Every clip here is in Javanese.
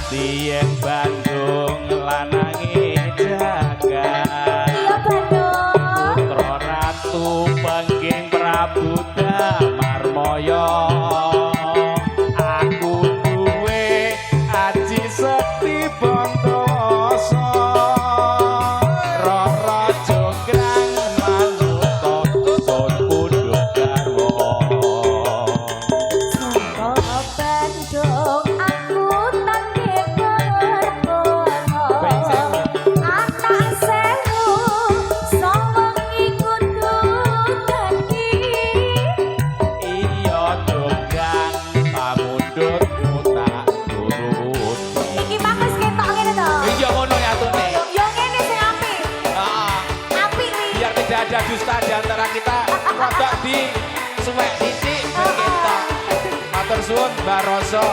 ngerti yen Bandung lanange jagat. Iya, Bandung. Putra Ratu Pengging Prabu Damarmaya. Aku duwe aji sekti Bondowoso. Rara Jonggrang manuta sun pundhut garwa. Saka Bandung aku tangke perkono. Anak sewu sawengi kudu dadi. Iya Jonggrang pamundhutmu tak turuti. Iki mang wis ketok ngene to. Iya ngono ya atune. Yo ngene sing apik. Heeh. Apik wi. Biar tidak ada dusta di antara kita, rodok di suwek sithik ben ketok. Matur suwun Mbak Roso.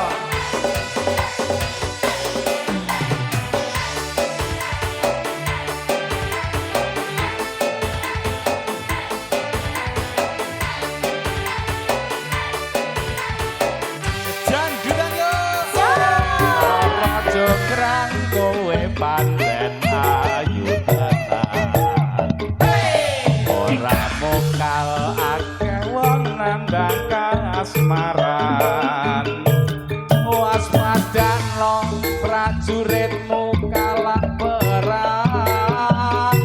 Jandutan yo. Rara Jonggrang kowe pancen ayu tenan. Ora mokal akeh wong nandang kasmaran. Waspadano prajuritmu kalah perang.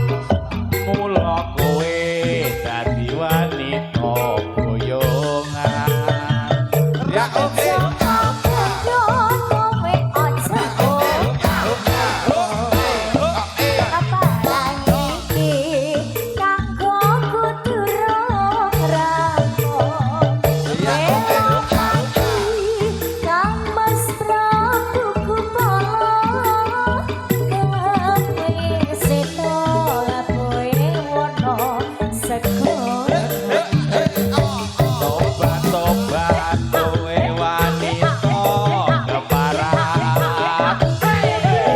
Mula kowe dadi wanita boyongan. Ya oke. Bandung kowe aja kapalan iki kanggo kudu rong rampung. Ya oke. Kang Mas Prabu Kupala kowe seto labuhe wana segara. Tobat-tobat kowe wanita keparat.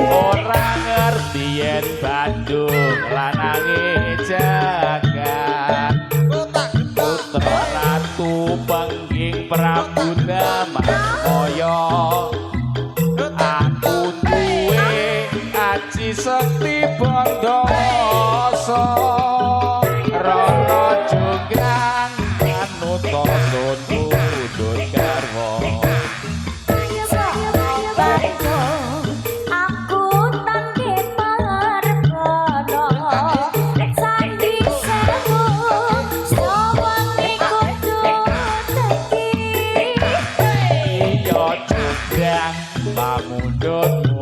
Ora ngerti yen Bandung lanange jagat. Putra Ratu Pengging Prabu Damarmaya. Aku duwe aji sekti Bondowoso. Rara Jonggrang manuta sun pundhut garwa. Bandung aku tangke perkono. Candi Sewu sawengi kudu dadi. Iya Jonggrang pamundhutmu